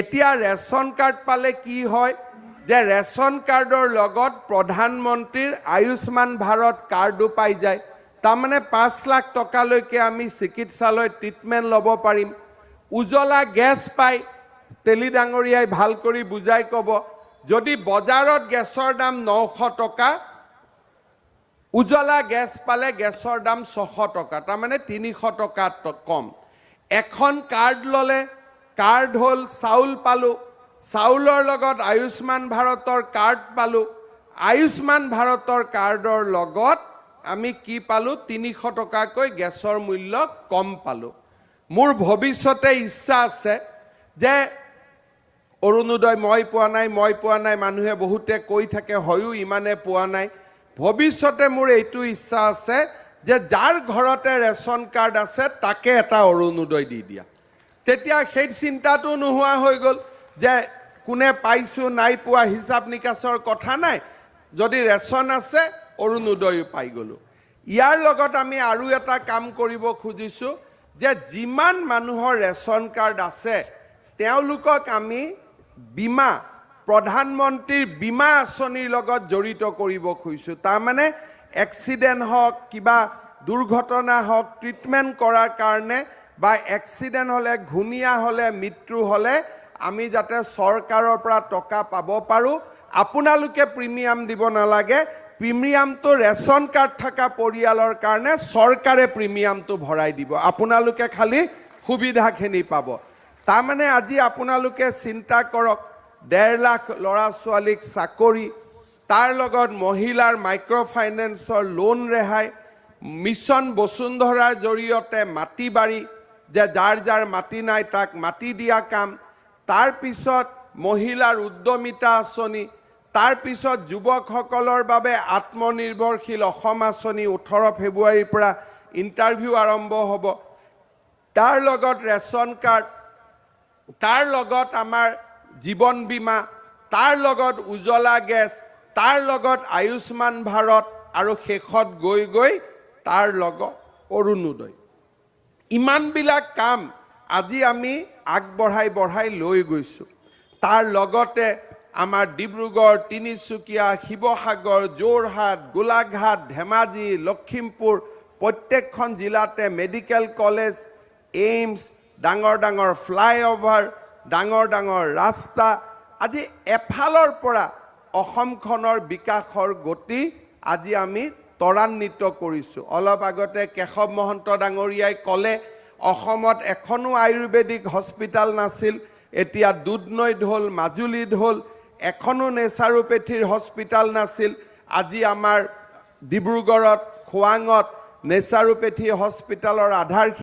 এতিয়া ration card পালে কি হয় যে ৰেচন কাৰ্ডৰ লগত প্ৰধানমন্ত্ৰীৰ আয়ুষ্মান ভাৰত কাৰ্ডো পাই যায়। তাৰমানে 5 লাখ টকালৈকে আমি চিকিৎসালয়ত ট্ৰিটমেণ্ট ল'ব পাৰিম। উজলা গেছ পাই, তেলী ডাঙৰীয়াই ভাল কৰি বুজাই ক'ব। যদি বজাৰত গেছৰ দাম 900 টকা, উজলা গেছ পালে গেছৰ দাম 600 টকা, তাৰমানে 300 টকা কম। এখন কাৰ্ড ল'লে, কাৰ্ড হ'ল চাউল পালোঁ, চাউলৰ লগত আয়ুষ্মান ভাৰতৰ কাৰ্ড পালোঁ। আয়ুষ্মান ভাৰতৰ কাৰ্ডৰ লগত আমি কি পালোঁ? 300 টকাকৈ গেছৰ মূল্য কম পালোঁ। মোৰ ভৱিষ্যতে ইচ্ছা আছে যে অৰুণোদয় মই পোৱা নাই, মই পোৱা নাই, মানুহে বহুতে কৈ থাকে, হয়ো ইমানে পোৱা নাই। ভৱিষ্যতে মোৰ এইটো ইচ্ছা আছে যে যাৰ ঘৰতে ৰেচন কাৰ্ড আছে, তাকে এটা অৰুণোদয় দি দিয়া। তেতিয়া সেই চিন্তাটো নোহোৱা হৈ গ'ল যে কোনে পাইছোঁ নাই পোৱা, হিচাপ নিকাচৰ কথা নাই। যদি ৰেচন আছে, অৰুণোদয়ো পাই গ'লোঁ। ইয়াৰ লগত আমি আৰু এটা কাম কৰিব খুজিছোঁ যে যিমান মানুহৰ ৰেচন কাৰ্ড আছে, তেওঁলোকক আমি বীমা, প্ৰধানমন্ত্ৰীৰ বীমা আঁচনিৰ লগত জড়িত কৰিব খুজিছোঁ। তাৰমানে এক্সিডেণ্ট হওক, কিবা দুৰ্ঘটনা হওক, ট্ৰিটমেণ্ট কৰাৰ কাৰণে বা এক্সিডেণ্ট হ'লে, ঘূণীয়া হ'লে, মৃত্যু হ'লে আমি যাতে চৰকাৰৰ পৰা টকা পাব পাৰোঁ। আপোনালোকে প্ৰিমিয়াম দিব নালাগে। প্ৰিমিয়ামটো ৰেচন কাৰ্ড থকা পৰিয়ালৰ কাৰণে চৰকাৰে প্ৰিমিয়ামটো ভৰাই দিব, আপোনালোকে খালি সুবিধাখিনি পাব। তাৰমানে আজি আপোনালোকে চিন্তা কৰক, 1.5 লাখ ল'ৰা ছোৱালীক চাকৰি, তাৰ লগত মহিলাৰ মাইক্ৰ' ফাইনেন্সৰ লোন ৰেহাই, মিছন বসুন্ধৰাৰ জৰিয়তে মাটি বাৰী, যে যাৰ যাৰ মাটি নাই তাক মাটি দিয়া কাম, তাৰপিছত মহিলাৰ উদ্যমিতা আঁচনি, তাৰপিছত যুৱকসকলৰ বাবে আত্মনিৰ্ভৰশীল অসম আঁচনি, 18 ফেব্ৰুৱাৰীৰ পৰা ইণ্টাৰভিউ আৰম্ভ হ'ব, তাৰ লগত ৰেচন কাৰ্ড, তাৰ লগত আমাৰ জীৱন বীমা, তাৰ লগত উজলা গেছ, তাৰ লগত আয়ুষ্মান ভাৰত আৰু শেষত গৈ গৈ তাৰ লগত অৰুণোদয়। ইমানবিলাক কাম আজি আমি আগবঢ়াই বঢ়াই লৈ গৈছোঁ। তাৰ লগতে আমাৰ ডিব্ৰুগড়, তিনিচুকীয়া, শিৱসাগৰ, যোৰহাট, গোলাঘাট, ধেমাজি, লখিমপুৰ, প্ৰত্যেকখন জিলাতে মেডিকেল কলেজ, এইমছ, ডাঙৰ ডাঙৰ ফ্লাইঅভাৰ, ডাঙৰ ডাঙৰ ৰাস্তা। আজি এফালৰ পৰা অসমখনৰ বিকাশৰ গতি আজি আমি ত্বৰান্বিত কৰিছোঁ। অলপ আগতে কেশৱ মহন্ত ডাঙৰীয়াই ক'লে, অসমত এখনো আয়ুৰ্বেদিক হস্পিটেল নাছিল, এতিয়া দুধনৈত হ'ল, মাজুলীত হ'ল। এখনো নেচাৰোপেথিৰ হস্পিটেল নাছিল, আজি আমাৰ ডিব্ৰুগড়ত খোৱাঙত নেচাৰোপেথি হস্পিটেলৰ আধাৰশিলা।